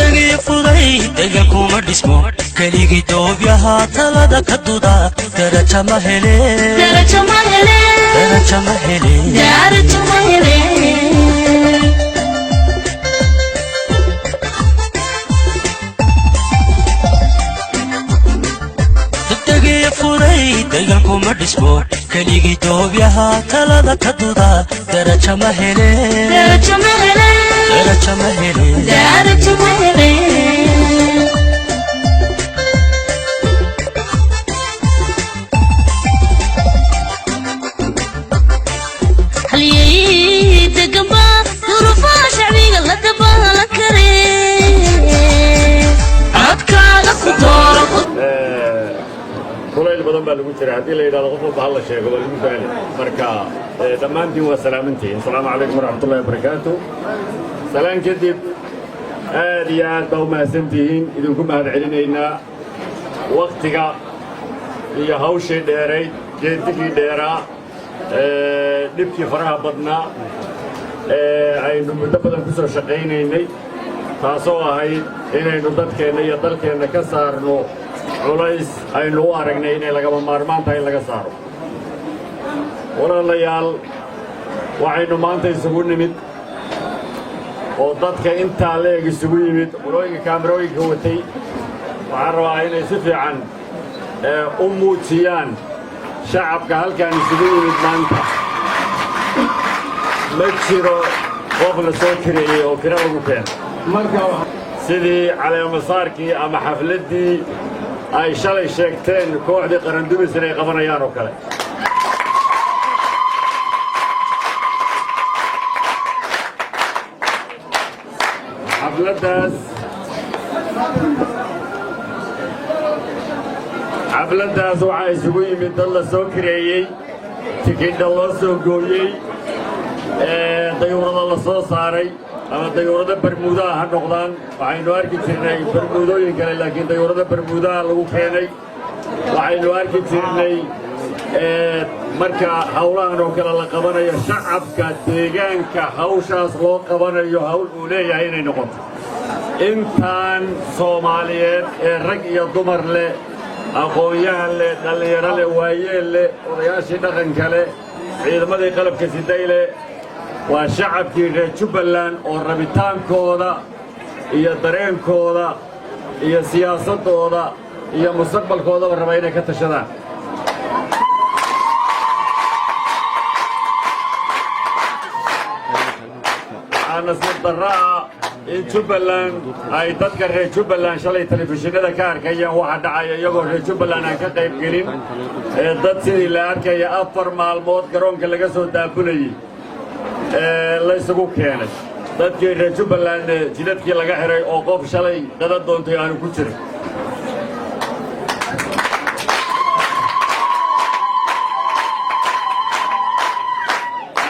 Degdegii fuday degalkuma dhismo, keligii doobyaha talada ka duda daraja ma hele, daraja ma hele. Darajo ma hele. Degdegii fuday degalkuma dhismo, keligii doobyaha talada ka duda daraja ma hele, Darajo ma hele. Daraja ma hele. Darajo ma hele. Halyey deganba duruufaha shacbiga la dabaalan kare, codkaaga ku dooro. Kulayl badan baa lagu jira. Haddii la yidhahdo qof walba hala sheego, waa lagu daali. Marka dhammaantiin waa salaamantihiin. Asalaamu calaykum waraxmatullahi wabarakaatu. Salaan kadib, aad iyo aad baa u mahadsantihiin, idinku mahad celinaynaa wakhtiga iyo hawshii dheerayd, geedigii dheeraa, dhibkii faraha badnaa ee aynu muddo badan ku soo shaqaynaynay, taasoo ahayd inaynu dadkeenna iyo dalkeenna ka saarno culays aynu u aragnay inay lagama maarmaan tahay in laga saaro. Walaalayaal, waxaynu maanta isugu nimid oo dadka intaa leeg isugu yimid, qolooyinka kaamarooyinka watay waxaan rabaa inay si fiican u muujiyaan shacabka halkaan isugu yimid maanta. Ma jiro qof la soo kireeyey oo kiro lagu keeno. Marka sidii caleemasaarkii ama xafladdii ay shalay sheegteen kooxdii qarandumis inay qabanayaan oo kale. Xafladdaas waxaa isugu yimid dad la soo kireeyey, tikidha loo soo gooyey, dayuurada la soo saaray, ama dayuurado bermuudaha ha noqdaan. Waxaynu arki jirnay bermuudooyin kale, laakiin dayuurado bermuudaha lagu keenay waxaynu arki jirnay. Marka hawlahan oo kale la qabanayo, shacabka deegaanka hawshaas loo qabanayo hawl uu leeyahay inay noqoto. Intaan Soomaaliyeed ee rag iyo dumar leh, aqoon-yahan leh, dhallinyaro leh, waayeel leh, odayaashii dhaqanka leh, ciidamadii qalabka siday leh, waa shacabkii reer Jubbaland oo rabitaankooda iyo dareenkooda iyo siyaasaddooda iyo mustaqbalkoodaba raba inay ka tashadaan. Waxaa nasiib darro ah in Jubbaland ay dadka reer Jubbaland shalay telefishinada ka arkayaan waxa dhacaya, iyagoo reer Jubbaland aan ka qayb gelin, ee dad sidii la arkaya 4 maalmood garoonka laga soo daabulayey ee la isugu keenay, dadkii reer Jubbaland jidadkii laga xihay oo qof shalay qada doontay aanu ku jirin.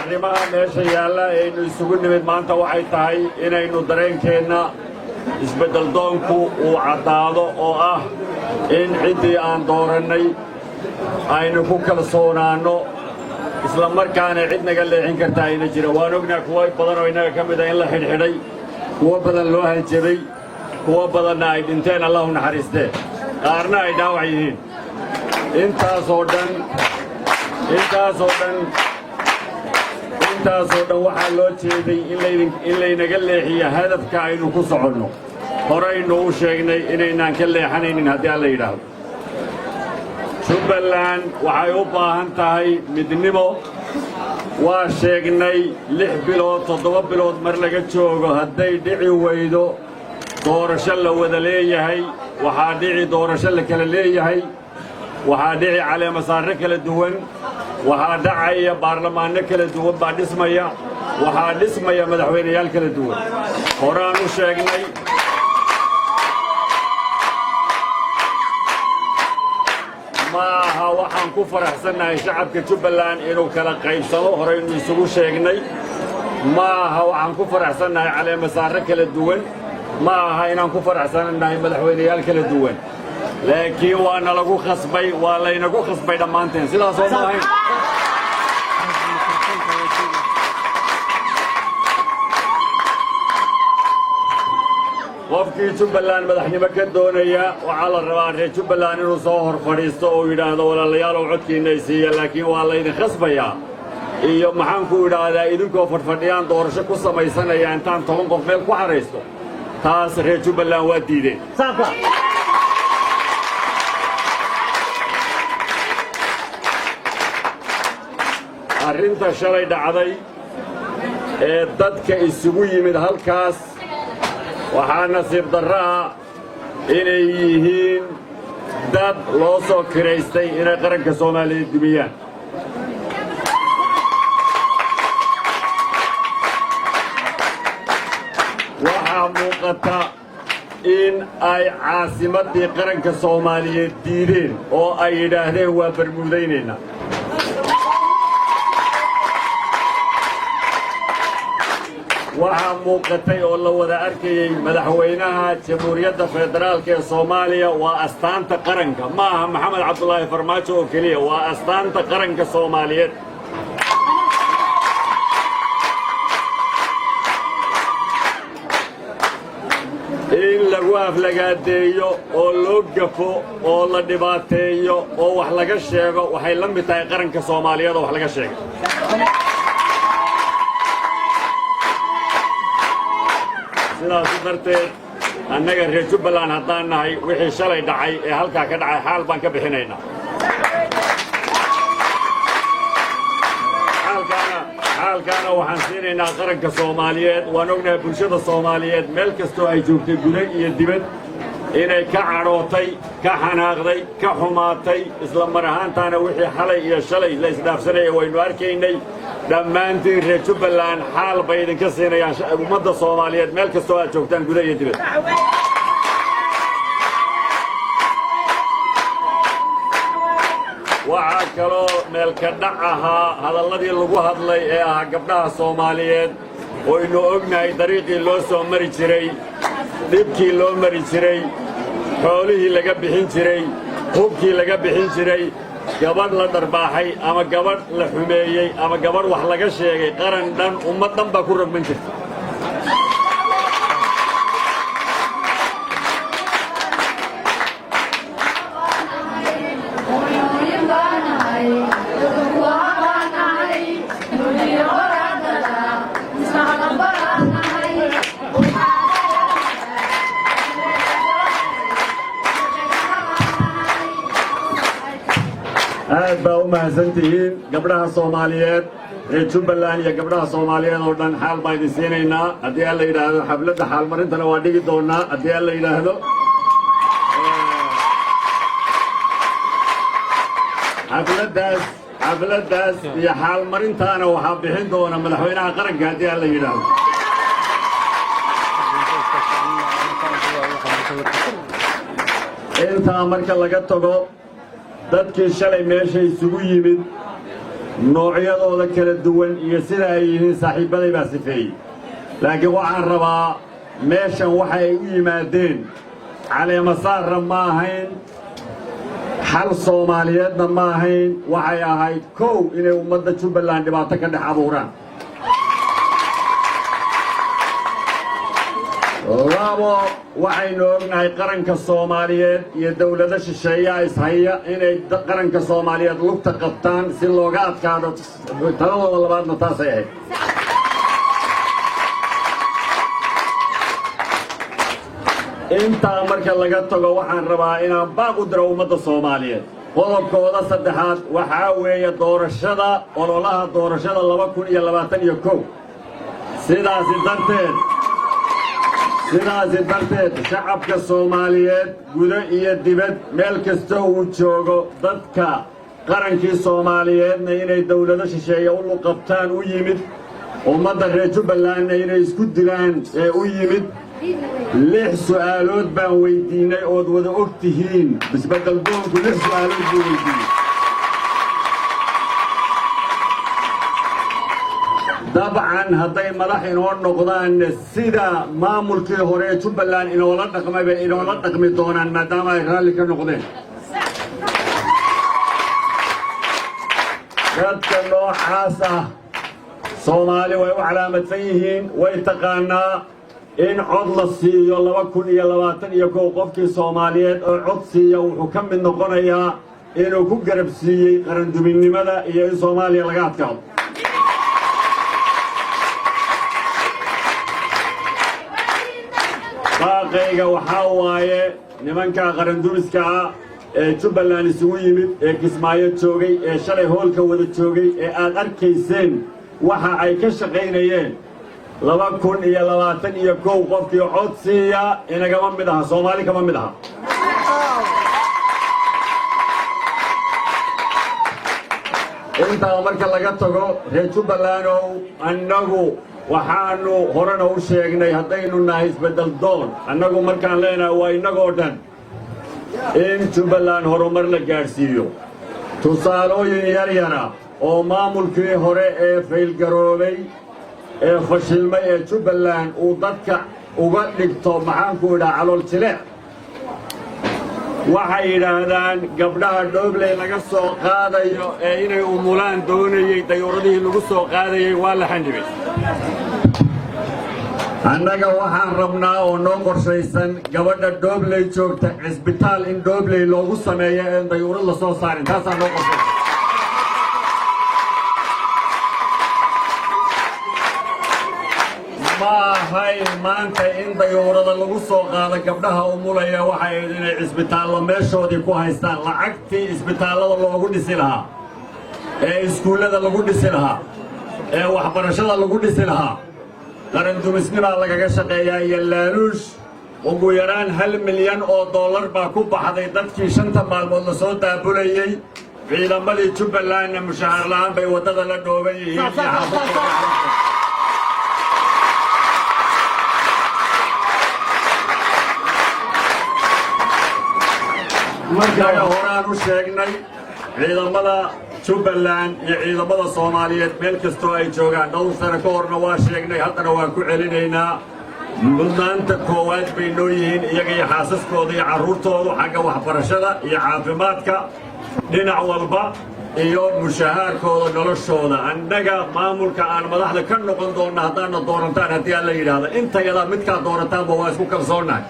Arrimaha meesha yaalla aynu isugu nimid maanta waxay tahay inaynu dareenkeenna isbeddel doonku uu caddaado, oo ah in ciddii aan doorannay aynu ku kalsoonaanno, isla markaana cid naga leexin karta ayna jira. Waan ognaa kuwo badan oo innaga ka mid a in la xidhxidhay, kuwo badan loo hanjabay, kuwo badanna ay dhinteen, Allahu naxariistee, qaarna ay dhaawac yihiin. Intaasoo dhan, intaasoo dhan, intaasoo dhan waxaa loo jeeday in laynaga leexiyo hadafka aynu ku soconno. Horaynu u sheegnay inaynaan ka leexanaynin haddii Alla yidhaahdo. Jubbaland waxay u baahan tahay midnimo. Waa sheegnay 6 bilood, 7 bilood mar laga joogo, hadday dhici weydo doorasho la wada leeyahay, waxaa dhici doorasho la kala leeyahay, waxaa dhici caleemasaarro kala duwan, waxaa dhacaya baarlamaanno kala duwan baa dhismaya, waxaa dhismaya madaxweynayaal kala duwan. Horaan u sheegnay. Ma aha waxaan ku faraxsannahay shacabka Jubbaland inuu kala qaybsamo, horaynu isugu sheegnay. Ma aha waxaan ku faraxsannahay caleemasaarro kala duwan, ma aha inaan ku faraxsannahay madaxweynayaal kala duwan, laakiin waa nalagu khasbay, waa laynagu khasbay dhammaanteen. Sidaasoo ma ahayn? Qofkii Jubbaland madaxnimo ka doonaya, waxaa la rabaa reer Jubbaland inuu soo hor fadhiisto oo yidhaahdo, "Walaalayaalow, codkiinna isiiya." Laakiin waa laydin khasbayaa iyo, maxaan ku idhaahdaa, idinkoo fadhfadhiyaan doorasho ku samaysanaya intaan 10 qof meel ku xaraysto, taas reer Jubbaland waa diideen. Arrinta shalay dhacday ee dadka isugu yimid halkaas, waxaa nasiib darro ah inay yihiin dad loo soo kiraystay inay qaranka Soomaaliyeed dumiyaan. Waxaa muuqata in ay caasimaddii qaranka Soomaaliyeed diideen oo ay yidhaahdeen, "Waa barmuudaynaynaa." Waxaa muuqatay oo la wada arkayey, madaxweynaha Jamhuuriyadda Federaalka ee Soomaaliya waa astaanta qaranka. Ma aha Maxamed Cabdulaahi Farmaajo oo keliya, waa astaanta qaranka Soomaaliyeed. In lagu aflagaadeeyo oo loo gafo oo la dhibaateeyo oo wax laga sheego, waxay la mid tahay qaranka Soomaaliyeed oo wax laga sheegay. Sidaas darteed, annaga reer Jubbaland haddaan nahay, wixii shalay dhacay ee halkaa ka dhacay xaal baan ka bixinaynaa. Xaalkaana waxaan siinaynaa qaranka Soomaaliyeed. Waan ognahay bulshada Soomaaliyeed meel kastoo ay joogtay, guda iyo dibad, inay ka cadhootay, ka xanaaqday, ka xumaatay. Isla mar ahaantaana wixii xalay iyo shalay la isdhaafsanaya waynu arkaynay. Dhammaantiin reer Jubbaland xaal bay idinka siinayaan ummadda Soomaaliyeed meel kastoo aad joogtaan, guda iyo dibad. Waxaa kaloo meelka dhac ahaa hadalladii lagu hadlay ee ahaa gabdhaha Soomaaliyeed. Waynu ognahay dariiqii loo soo mari jiray, dhibkii loo mari jiray, xoolihii laga bixin jiray, hubkii laga bixin jiray. Gabadh la dharbaaxay ama gabadh la xumeeyey ama gabadh wax laga sheegay, qaran dhan, ummad dhan baa ku rogman jirta. Aad baa u mahadsan tihiin gabdhaha Soomaaliyeed. Reer Jubbaland iyo gabdhaha Soomaaliyeed oo dhan xaal baan idin siinaynaa haddii Alla yidhaahdo. Xafladda xaalmarintana waa dhigi doonnaa haddii Alla yidhaahdo. Xafladdaas iyo xaalmarintaana waxaa bixin doona madaxweynaha qaranka haddii Alla yidhaahdo. Intaa marka laga tago, dadkii shalay meesha isugu yimid noocyadooda kala duwan iyo sida ay yihiin saaxiibbaday baa sifeeyey, laakiin waxaan rabaa meeshan waxa ay u yimaadeen caleemasaarra ma ahayn, xal Soomaaliyeedna ma ahayn. Waxay ahayd kow inay ummadda Jubbaland dhibaato ka dhex abuuraan. Labo, waxaynu ognahay qaranka Soomaaliyeed iyo dawlado shisheeyaa ishaya inay qaranka Soomaaliyeed lugta qabtaan si looga adkaado. Taladooda labaadna taasay ahayd. Intaa marka laga tago, waxaan rabaa inaan baaq u diro ummadda Soomaaliyeed. Qodobkooda saddexaad waxaa weeye doorashada, ololaha doorashada 2021. Sidaasi darteed, shacabka Soomaaliyeed gudo iyo dibad meel kastoo uu joogo, dadka qarankii Soomaaliyeedna inay dawlado shisheeye u luqabtaan u yimid, ummadda reer Jubbalandna inay isku dilaan ee u yimid, lix su'aalood baan weyddiinnay ood wada og tihiin. Isbeddeldoonku lix su'aalood buu weyddiiyey. Dabcan, hadday madax inoo noqdaan, sida maamulkii hore ee Jubbaland inoola dhaqmay bay inoola dhaqmi doonaan, maadaama ay raalli ka noqdeen. Dadka noocaas ah Soomaali way u calaamadsan yihiin, way taqaanaa. In cod la siiyo 2021 qofkii Soomaaliyeed oo cod siiya wuxuu ka mid noqonayaa inuu ku garab siiyey qaranduminnimada iyo in Soomaaliya laga adkaado. Baaqayga waxaa waaye, nimanka qarandumiska ah ee Jubbaland isugu yimid, ee Kismaayo joogay, ee shalay hoolka wada joogay, ee aad arkayseen waxa ay ka shaqaynayeen, 2021 qofkii cod siiya inagama mid aha, Soomaali kama mid aha. Intaa marka laga tago, reer Jubbalandow, annagu waxaannu horena u sheegnay, haddaynu nahay isbeddel doon, annagu markaan leenahay waa innagoo dhan, in Jubbaland horumar la gaadhsiiyo. Tusaalooyin yar yara oo maamulkii hore ee failgaroobay ee fashilmay ee Jubbaland uu dadka uga dhigto, maxaanku idhaha, calool jileec, waxay yidhaahdaan gabdhaha Dhoobley laga soo qaadayo ee inay umulaan doonayey, dayuuradihii lagu soo qaadayey waa la xanibay. Annaga waxaan rabnaa oo noo qorshaysan gabadha Dhoobley joogta cisbitaal in Dhoobley loogu sameeyo een dayuurad la soo saarin. Taasaa noo qorshaysan. Ma ahayn maanta in dayuurada lagu soo qaado gabdhaha umulaya. Waxay ahayd inay cisbitaallo meeshoodii ku haystaan. Lacagtii isbitaallada loogu dhisi lahaa, ee iskuullada lagu dhisi lahaa, ee waxbarashada lagu dhisi lahaa, qarandumisnimaa lagaga shaqeeyaa iyo laaluush. Ugu yaraan $1 milyan baa ku baxday dadkii 5ta maalmood la soo daabulayey. Ciidamadii Jubbalandna mushahaar la'aan bay waddada la dhooban yihiin iyo xaafadooda. Markaga horaan u sheegnay, ciidamada Jubbaland iyo ciidamada Soomaaliyeed meel kastoo ay joogaan, dhowr sano ka horna waa sheegnay, haddana waan ku celinaynaa, mudnaanta koowaad bay noo yihiin, iyaga iyo xaasaskooda iyo carruurtoodu, xagga waxbarashada iyo caafimaadka dhinac walba iyo mushahaarkooda, noloshooda. Annaga maamulka aan madaxda ka noqon doonna haddaadna doorantaan, haddii aan la yidhaahdo, intayada midkaad doorantaanba waa isku kalsoonnahay,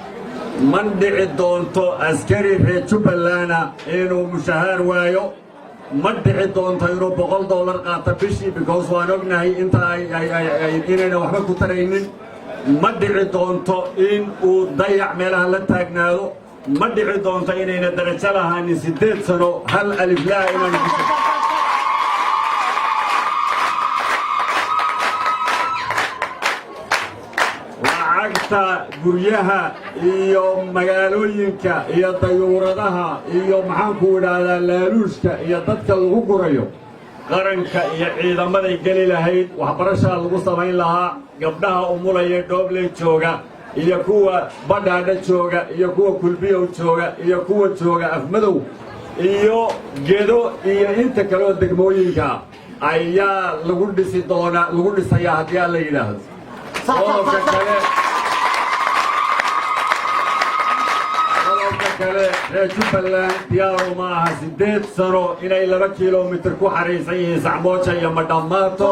man dhici doonto askari reer Jubbalanda inuu mushahaar waayo. Ma dhici doonto inuu $100 qaato bishii, because waan ognahay inta inayna waxba ku taraynin. Ma dhici doonto in uu dayac meelaha la taagnaado. Ma dhici doonto inayna darajo lahaanin 8 sano hal aliflaha inaanu ku jirin. Lacagta guryaha iyo magaalooyinka iyo dayuuradaha iyo, maxaanku idhaahdaa, laaluushka iyo dadka lagu gurayo, qaranka iyo ciidamaday geli lahayd, waxbarashaa lagu samayn lahaa. Gabdhaha umulaya Dhoobley jooga iyo kuwa Badhaadha jooga iyo kuwa Kulbiyow jooga iyo kuwa jooga Afmadow iyo Gedo iyo inta kale oo degmooyinka ayaa lagu dhisi doonaa, lagu dhisayaa, haddii aan la yidhaahdo. Qodobka kale, reer Jubbaland diyaaru ma aha 8 sano inay 2 kilomitir ku xariisan yihiin Sacmooja iyo Madhamaato.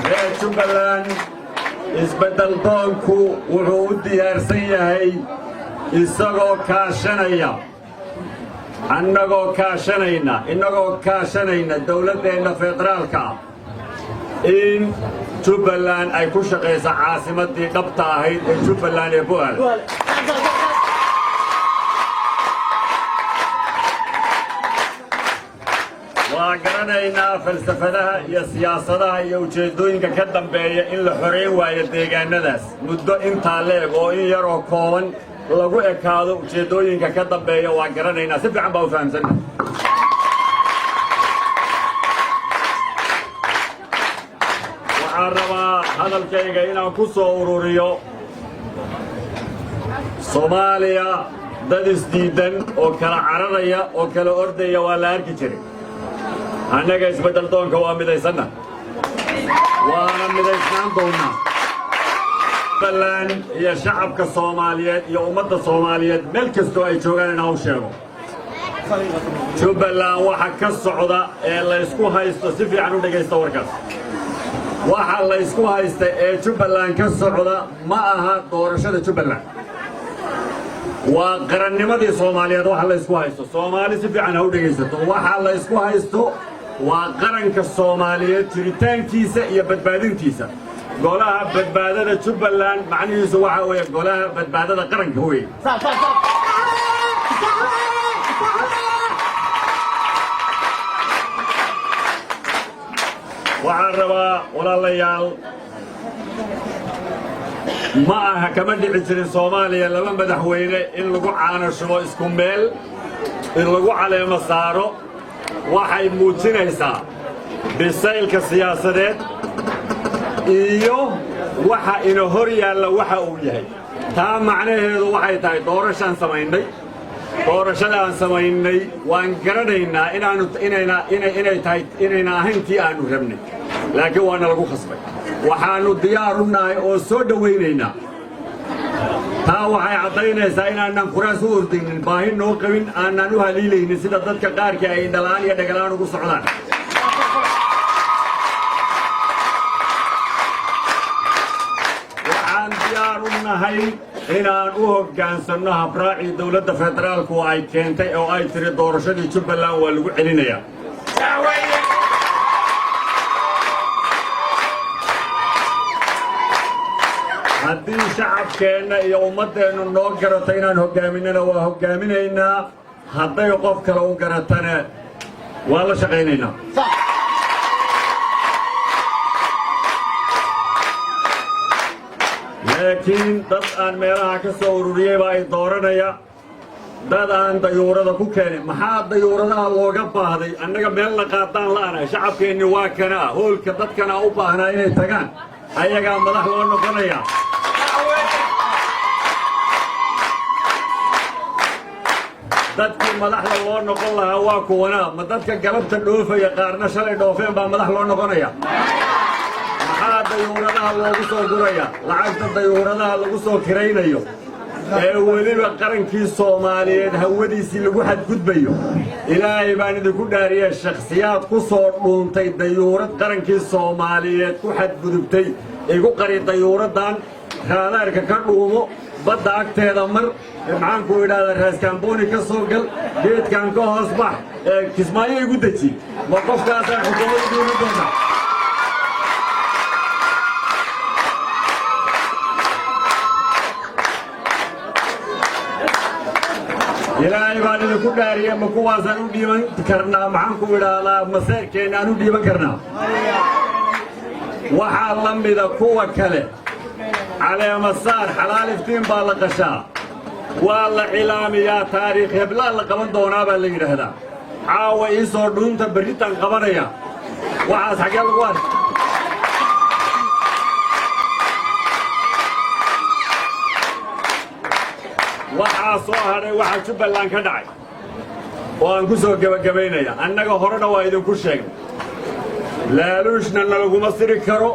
Reer Jubbaland, isbeddel doonku wuxuu u diyaarsan yahay, isagoo kaashanaya, annagoo kaashanayna, innagoo kaashanayna dawladdeenna federaalka ah, in Jubbaland ay ku shaqayso caasimaddii dhabta ahayd ee Jubbaland ee Bu'aal. Waa garanaynaa falsafadaha iyo siyaasadaha iyo ujeeddooyinka ka dambeeya in la xorayn waayo deegaannadaas muddo intaa leeg oo in yaroo kooban lagu ekaado. Ujeeddooyinka ka dambeeya waa garanaynaa, si fiican baa u fahamsanna. Waxaan rabaa hadalkayga inaan ku soo ururiyo: Soomaaliya dad isdiiddan oo kala cararaya oo kala ordaya waa la arki jiray. Annaga isbeddel doonka waa midaysanna, waana midaysnaan doonnaa. Jubbaland iyo shacabka Soomaaliyeed iyo ummadda Soomaaliyeed meel kastoo ay joogaan inaan u sheego, Jubbaland waxa ka socda ee laysku haysto, si fiican u dhegaysta warkaas, waxa laysku haysta ee Jubbaland ka socda ma aha doorashada Jubbaland, waa qarannimadii Soomaaliyeed. Waxa laysku haysto, Soomaali si fiican ha u dhegaysato, waxa laysku haysto waa qaranka Soomaaliyeed jiritaankiisa iyo badbaadintiisa. Golaha Badbaadada Jubbaland macnihiisu waxaa weeye Golaha Badbaadada Qaranka weeye. Waxaan rabaa, walaalayaal, ma aha, kama dhici jirin Soomaaliya laba madaxweyne in lagu caano shubo isku meel, in lagu caleemo saaro. Waxay muujinaysaa bisaylka siyaasadeed iyo waxa ina hor yaalla waxa uu yahay. Taa macnaheedu waxay tahay doorashaan samaynay. Doorashada aan samaynay waan garanaynaa inaanu inayna inay inay tahay inayna ahayn tii aanu rabnay, laakiin waana lagu khasbay. Waxaannu diyaar u nahay oo soo dhowaynaynaa. Taa waxay caddaynaysaa inaanaan kuraas u ordaynin, baahi noo qabin, aanaan u haliilaynin sida dadka qaarkii ay indhala'aan iyo dhagalaan ugu socdaan. Waxaan diyaar u nahay inaan u hoggaansanno habraacii dowladda federaalku ay keentay oo ay tiri doorashadii Jubbaland waa lagu celinayaa. Haddii shacabkeenna iyo ummaddeennu noo garato inaan hoggaaminana, waa hoggaaminaynaa. Hadday qof kale u garatana, waa la shaqaynaynaa. Laakiin dad aan meelaha ka soo ururiyey baa ay dooranaya, dad aan dayuurada ku keenin. Maxaa dayuuradaha looga baahday? Annaga meel la qaataan la'anahay. Shacabkeenni waa kanaa hoolka, dadkana u baahnaa inay tagaan, ayagaa madax loo noqonaya. Dadkii madaxda loo noqon lahaa waa kuwanaa. Ma dadka galabta dhoofaya, qaarna shalay dhoofeen, baa madax loo noqonaya? Maxaa dayuuradaha loogu soo guraya? Lacagta dayuuradaha lagu soo kiraynayo ee weliba qarankii Soomaaliyeed hawadiisii lagu xadgudbayo, Ilaahay baan idinku dhaariye, shakhsiyaad ku soo dhuuntay dayuurad qarankii Soomaaliyeed ku xadgudubtay, igu qari dayuuraddan, raadaarka ka dhuumo, badda agteeda mar, maxaanku idhahdaa, Raaskaambooni ka soo gal, geedkan ka hoos bax, ee Kismaayo igu deji, ma qofkaasaan xukuumad u dhiiban doonaa? Ilaahay baan idinku dhaariye, ma kuwaasaan u dhiiban karnaa, maxaan ku idhaahdaa, maseerkeenna aan u dhiiban karnaa? Waxaa la mida kuwa kale. Caleemasaar xalaal iftiin baa la qashaa, waa la cilaamiyaa, taariikh heblaa la qaban doonaa baa la yidhaahdaa. Caawa ii soo dhuunta, berritaan qabanaya, waxaas xaggee lagu arka? Waxaa soo hadhay waxaa Jubbaland ka dhacay oo aan ku soo gebagabaynaya. Annaga horena waa idinku sheegnay, laaluushna nalaguma siri karo,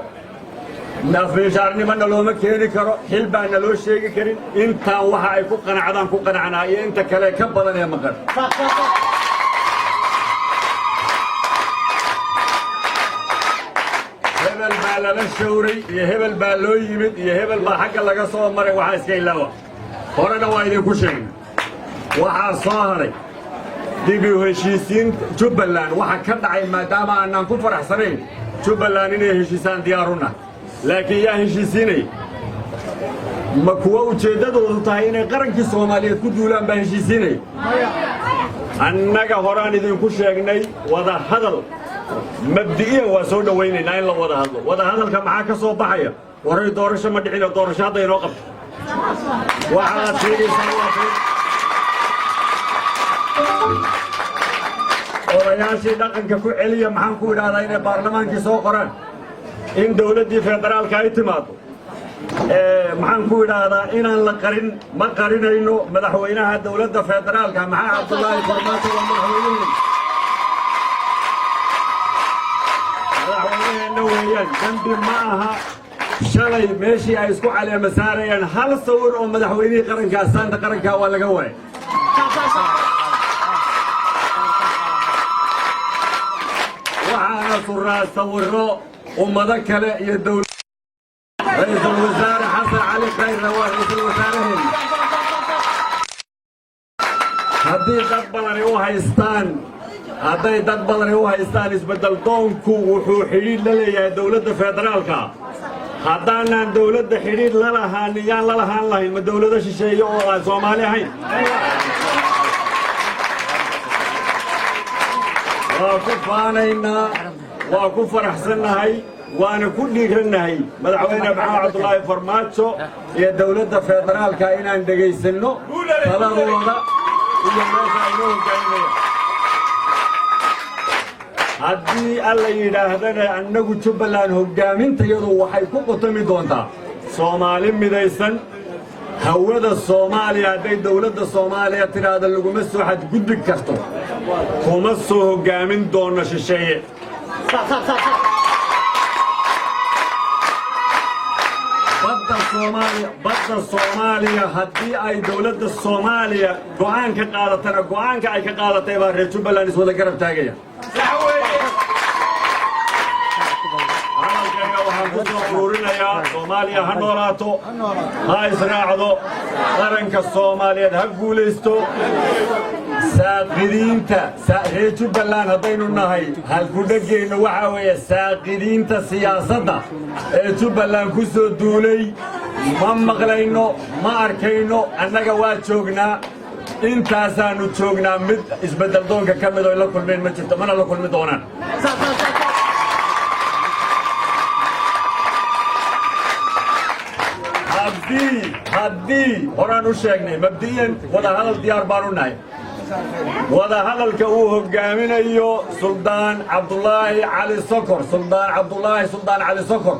afmiishaarnimo nalooma keeni karo, xil baan naloo sheegi karin. Intaan waxa ay ku qanacdaan ku qanacnaa iyo inta kale ka badan ee maqan. Hebel baa lala shawray iyo hebel baa loo yimid iyo hebel baa xagga laga soo maray, waxaa iska ilaawa, horena waa idinku sheegnay. Waxaa soo hadhay dib u heshiisiin Jubbaland waxa ka dhacay. Maadaama aanaan ku faraxsanayn, Jubbaland inay heshiisaan diyaaruna, laakiin yaa heshiisiinaya? Ma kuwa ujeeddadoodu tahay inay qarankii Soomaaliyeed ku duulaan baa heshiisiinaya? Annaga horaan idinku sheegnay, wada hadal mabdi'iyan waa soo dhowaynaynaa in la wada hadlo. Wada hadalka maxaa ka soo baxaya? Waray, doorasho ma dhicino, doorasho hadda inoo qabto. Waxaad sheegaysaa waa been. Odayaashii dhaqanka ku celiya, maxaan ku idhahdaa, inay baarlamaankii soo qoraan, in dowladdii federaalka ay timaado, maxaan ku idhaahdaa, inaan la qarin. Ma qarinayno madaxweynaha dowladda federaalka, Maxaa Cabdulaahi Farmaajo, waa madaxweynihii. weeyaan, dembi ma aha. Shalay meeshii ay isku caleema saarayaan hal sawir oo madaxweynihii qaranka, astaanta qaranka waa laga waayay. Waxaana suraa sawirro ummado kale iyo dowlad. Ra-iisul Wasaare Xasan Cali Khayrna waa ra-iisul wasaaraheenna. Haddii dad badani u haystaan, hadday dad badani u haystaan isbeddel doonku wuxuu xidhiidh la leeyahay dowladda federaalka, haddaanaan dowladda xidhiidh la lahaanin, yaan la lahaan lahayn? Ma dowlado shisheeye oo aan Soomaali ahayn? Waa ku faanaynaa, waa ku faraxsannahay, waana ku dhiirannahay Madaxweyne Maxamed Cabdulaahi Farmaajo iyo dowladda federaalka inaan dhegaysanno taladooda iyo meesha ay noo hogaaminayaan. Haddii Alla yidhaahdana, annagu Jubbaland hoggaaminta-yadu waxay ku qutami doontaa Soomaali midaysan. Hawada Soomaaliya hadday dowladda Soomaaliya tidhaahda laguma soo xadgudbi karto, kuma soo hoggaamin doonno shisheeye. Badda Soomaaliya, badda Soomaaliya haddii ay dowladda Soomaaliya go'aan ka qaadatana, go'aanka ay ka qaadatay baa reer Jubbaland iswada garab taagaya. Hadalkayga waxaan ku soo uruurinayaa: Soomaaliya ha noolaato, ha israacdo, qaranka Soomaaliyeed ha guulaysto. Saaqidiinta reer Jubbaland haddaynu nahay, halkudheggeennu waxaa weeye: saaqidiinta siyaasadda ee Jubbaland ku soo duulay ma maqlayno, ma arkayno. Annaga waa joognaa, intaasaannu joognaa. Mid isbeddel doonka ka mid oy la kulmeen ma jirto, mana la kulmi doonaan. Haddii horaan u sheegnay, mabdi'iyan wadahadal diyaar baanu nahay, wadahadalka uu hoggaaminayo Suldaan Cabdulaahi Cali Sokor. Suldaan Cabdulaahi Suldaan Cali Sokor,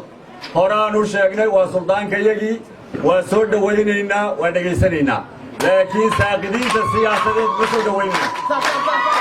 horaan u sheegnay, waa suldaankayagii, waa soo dhowaynaynaa, waa dhegaysanaynaa, laakiin saaqidiinta siyaasadeed ma soo dhowaynayna.